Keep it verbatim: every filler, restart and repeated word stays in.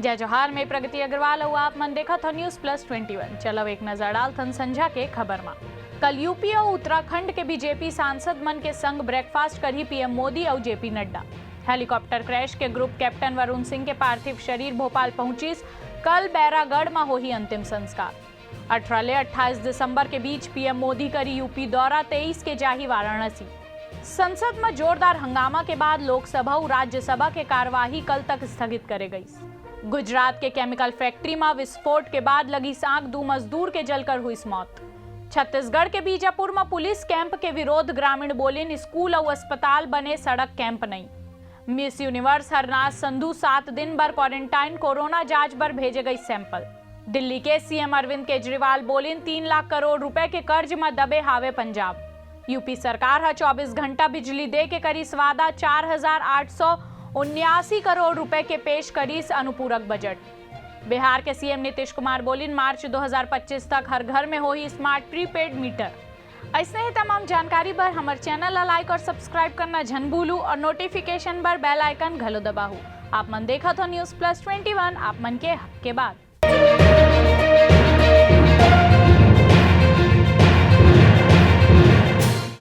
जय जोहार, मैं प्रगति अग्रवाल अउ आप मन देखत हो News Plus Twenty One। चलव एक नजर डालथन संझा के खबर मा। कल यूपी अउ उत्तराखंड के बीजेपी सांसद मन के संग ब्रेकफास्ट करही पीएम मोदी अउ जेपी नड्डा। हेलीकॉप्टर क्रैश के ग्रुप कैप्टन वरुण सिंह के पार्थिव शरीर भोपाल पहुंचिस। कल बैरागढ़ मा होही अंतिम संस्कार। अठारह ले अट्ठाईस दिसंबर के बीच पीएम मोदी करी यूपी दौरा, तेईस के जाही वाराणसी। संसद म जोरदार हंगामा के बाद लोकसभा अउ राज्यसभा के कार्यवाही कल तक स्थगित करे गईस। गुजरात के केमिकल फैक्ट्री म विस्फोट के बाद लगिस आग, दू मजदूर के जलकर हुईस मौत। छत्तीसगढ़ के बीजापुर म पुलिस कैंप के विरोध, ग्रामीण बोलिन स्कूल अउ अस्पताल बने, सड़क कैंप नई। मिस यूनिवर्स हरनाज संधू सात दिन बर क्वारंटाइन, कोरोना जांच बर भेजे गई सैंपल। दिल्ली के सीएम अरविंद केजरीवाल बोलिन तीन लाख करोड़ रुपए के कर्ज म दबे हावे पंजाब। यूपी सरकार ह चौबीस घंटा बिजली दे के करिस वादा, चार हजार आठ सौ उन्यासी करोड़ रुपए के पेश करिस अनुपूरक बजट। बिहार के सीएम नीतीश कुमार बोलिन मार्च दो हजार पच्चीस तक हर घर में होही स्मार्ट प्रीपेड मीटर। ऐसने ही तमाम जानकारी बर हमर चैनल ला लाइक और सब्सक्राइब करना झन भूलू और नोटिफिकेशन बर बेल आइकन घलो दबाहू। आप मन देखत हो News Plus Twenty One, आप मन के हक के बात।